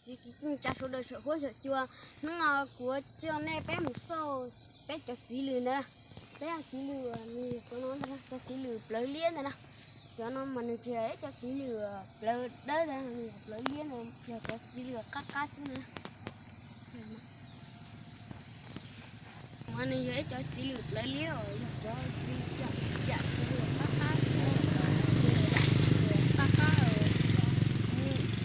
Txiv kwv tij neej tsa sawv daws txhua huab txhua cua, hnub no kuv coj nej peb mus xauj peb cov txiv lws ntawd na. Peb cov txiv lws, nws yog cov no ntag na, cov txiv lws plawv liab ntag na. Cov no mas nws tsis yog ib cov txiv lws plawv dawb ntag, nws yog plawv liab ntag, yog cov txiv lws qab qab xwb na. Mas nws yog ib cov txiv lws plawv liab os, yog cov txiv, yam txiv lws qab qab xwb, yam txiv lws qab qab,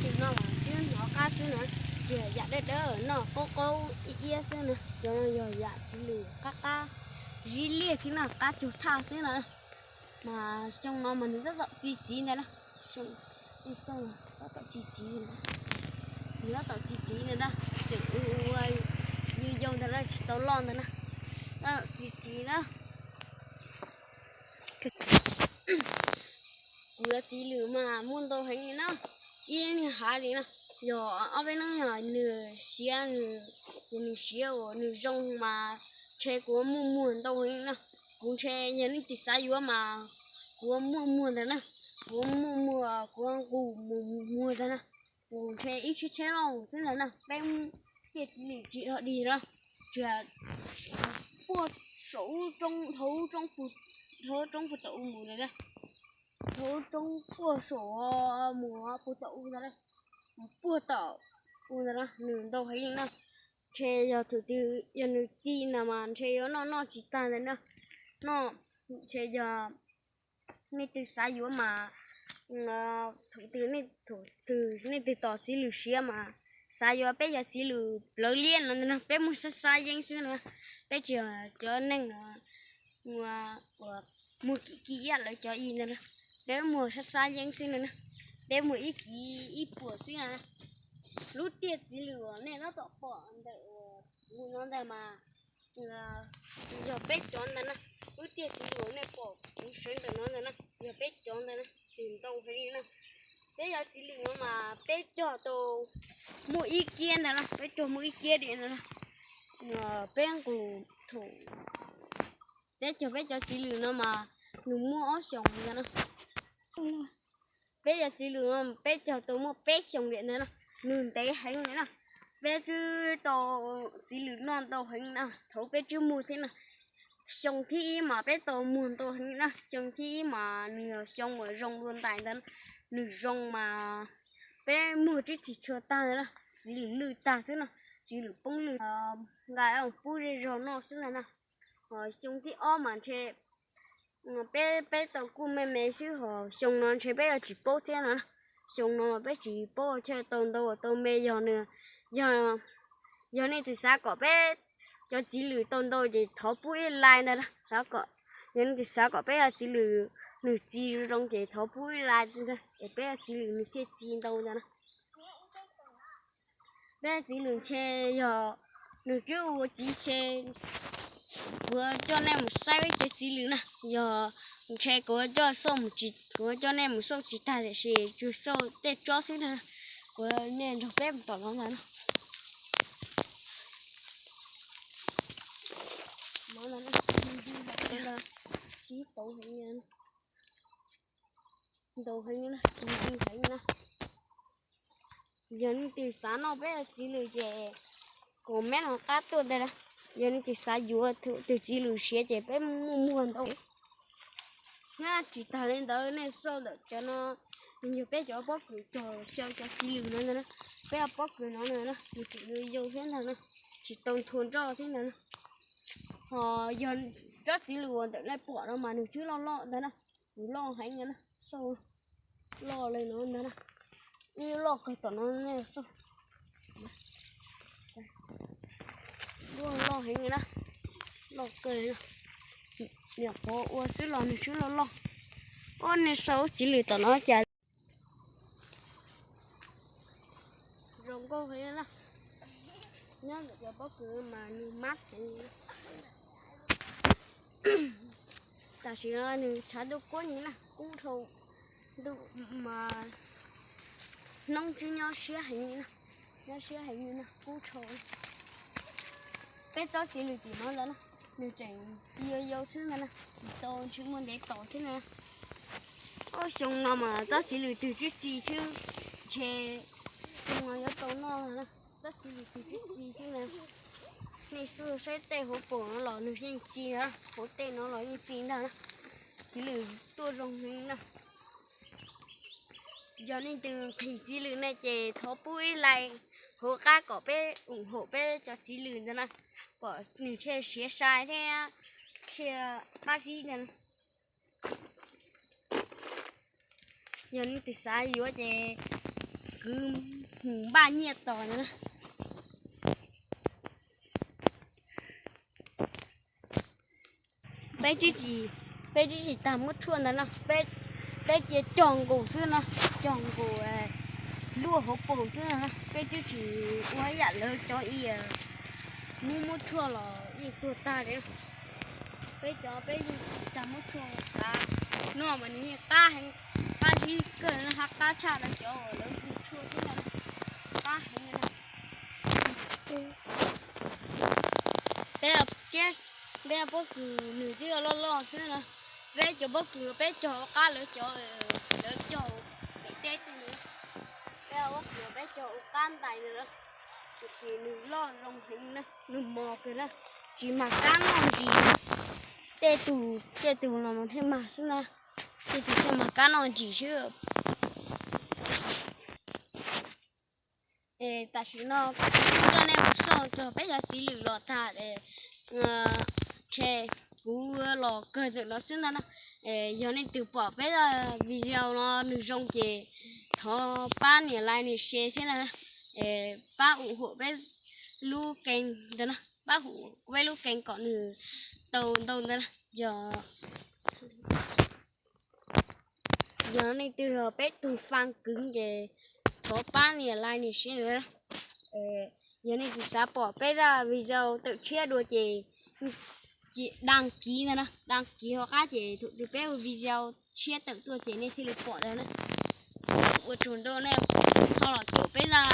tim no mas twb hnov qab xwb na, tsis yog yam dawb dawb noj qaub qaub iab iab xwb na, cov no yog yam txiv lws qab qab, zib liaj xwb na, qab cuag thaj xwb na. Mas xyoo no mas nws tab tom txi txiv ntag na, xyoo, xyoo tab tom txi txiv, nws tab tom txi txiv ntag na, tseem ua yau yau ntag na, tsis tau loj ntag na, tab tom txi txiv na. Kuv yuav txiv lws mas muaj ntau heev li na, ib niag hav li na, yog ob peb hnub yog nws siav, yog nws siav uas nws zoo mas ntshe kuv muaj muag ntau heev na. Kuv ntshe yog nej twg xav yuav mas kuv muaj muag ntag na, kuv muaj muag, kuv nqus mus muag ntag na. Kuv ntshe ib tsheb tsheb loj xwb ntag na, peb tiaj txiv lws tsis dog dig na, tsis puag saum ub roob, dhau ub roob puag, dhau ub roob puag tom u mus ntag na, dhau ub roob puag saum mus puag tom u ntag na, mus puag tom u ntag na, nws ntau heev li na. Ntshe yog thaum twg yog nws txi ntag mas ntshe yuav noj noj tsis tag ntag na, noj, ntshe yog nej twg xav yuav mas, thaum twg, thaum twg nej twg tos txiv lws siav mas xav yuav peb cov txiv lws plawv liab no ntag na, peb muag sab sab yeeb xwb na, peb tsis yog cov neeg uas muag kim kim iab lawv cov ib ntag na, peb muag sab sab yeeb xwb no na, peb muag ib kis ib puas xwb no na. Lub tiaj txiv lws uas nej tab tom pom ntawm kuv no ntag mas yog peb cov ntag na, lub tiaj txiv lws uas nej pom kuv sawv ntawm no ntag na, yog peb cov ntag na, nws ntau heev li na. Peb cov txiv lws no mas peb cog tau muaj ib kiab ntag na, peb cog muaj ib kiab li ntag na. Peb nqus thaum peb cog peb cov txiv lws no mas nws muaj ob xyoos ntag na. Peb cov txiv lws no peb cog tau muaj peb xyoos li ntag na, nws ntev heev li na. Peb twb tau txiv lws noj ntau heev na, thaum peb twb muag thiab na. Xyoo thib ib mas peb tau muag ntau heev na, xyoo thib ib mas nws yog xyoo uas zoo dua ntais ntag, nws zoo mas peb muag twb tsis tshua tag ntag na, txiv lws lwj tag xwb na, txiv lws poob lwj, nqa pub zej zog noj xwb ntag na. Xyoo thib ob mas ntshe peb, peb tau kuj me me xwb, ho xyoo no ntshe peb yuav tsis paub thiab no. Xyoo no peb tsis paub thiaj tau ntau tau me, yog nws, yog, yog nej twg xav kom peb cov txiv lws tau ntau ces thov pub ib like ntag na, xav kom, yog nej twg xav kom peb cov txiv lws nws txi zoo zoo ces thov pub ib like ntag es peb cov txiv lws nws thiaj txi ntau ntag na. Peb txiv lws ntshe yog nws twb ua txiv ntshe kuv coj nej mus saib peb cov txiv lws na, yog ntshe kuv coj xauj mus tsis, kuv coj nej mus xauj tsis tag tiam sis tsuas xauj tej tsob xwb na, kuv nej nrog peb mus tom no ntag na. Ntau heev na, txi ntau heev na. Yog nej twg xav noj peb txiv lws ces comment hauv qab tuaj ntag na. Yog nej twg xav yuav tus txiv lws siav ces peb muaj muag ntau. Nyob tsis tag li ntawd nej xauj ntawm cov no, nws yog peb cov pob kws cog xyaw cov txiv lws no ntag na. Peb cov pob kws no ntag na, nws tseem yau yau thiab ntag na, tsis tau nthua nroj thiab ntag na. Ho yog tsob txiv lws uas ntawm nej pom no mas nws twb loj loj ntag na, nws loj heev na, xauj loj li no ntag na, ib loj kawg tom no nej xauj. Loj heev li na, loj kawg. Niam qhuav ua xwb los nws twb loj loj. Ua nej xauj txiv lws tom no cas zoo nkauj heev na. Nyob ntawm cov pob kws mas nws mab heev li na. Tam sim no nws tshav ntuj kub ni na, kub dhau ntuj mas hnub twb nyob siab heev li na, nyob siab heev li na, kub dhau. Peb tsob txiv lws tim no ntag na, nws tseem txi yau yau xwb ntag na, tsis tau ntshe muaj ntev tos thiab na. Ua xyoo no mas tsob txiv lws twg twb txi xwb, ntshe xyoo no yuav tau noj. Txiv lwm tsis txi xwb na. Nej xub saib tej hauv paus no los nws yeej txi na, hauv tej no los yeej txi ntag na. Txiv lwm tuaj zoo heev na. Yog leej twg nqhis txiv lwm ne ces thov pub ib like hauv qab kom peb ủng hộ peb cov txiv lwm ntawd na, kom nws thiaj siav sai thiab thiaj pab zib ntag. Yog leej twg xav yuav ces kwv mus npaj nyiaj tos ntag na. Peb twb tsis, peb twb tsis tag muab tshuaj ntag no, peb cia cog nkaus xwb no, cog nkaus luaj hauv paus xwb no, peb twb tsis ua ib yam lawv cov i muab muab tshuaj los yeej tuag tag li. Peb cov peb yeej tsis tag muab tshuaj kav no mas nws yeej qab heev, qab zib kawg no, qab tshaj lawv cov uas lawv hu tshuaj xwb no, qab heev no. Peb, peb pob kws nws twb loj loj xwb no, peb cov pob kws peb cog ua qab lawv cov, lawv cog pem teb tej no, peb pob kws peb cog ua qab ntais no, tiam sis nws loj zoo heev na, nws mos kawg na, tsis mag kab noj ntsis. Tej tus, tej tus los thiaj mag xwb na, tej tus thiaj mag kab noj ntsis xwb. Es tam sim no kuv coj nej mus xauj txog peb cov txiv lwm los tag es, ntshe kuv los kawg ntawm no xwb ntag na. Yog nej twg pom peb video no nws zoo ces thov pab nias like nias share xwb na, pab ủng hộ peb lub kênh ntawd na, pab ủng hộ peb lub kênh kom nws tau ntau ntawd na. Yog, yog nej twg yog peb tug fan kwv ces thov pab nias like nias share ntawd na. Yog nej tsis xav pom peb zaj video tawm tshiab dua ces đăng ký ntawd na, đăng ký hauv qab ces thaum twg peb ua video tshiab tawm tuaj ces nej thiaj li pom ntawd na. Ua tsaug ntau nej ho los caum peb zaj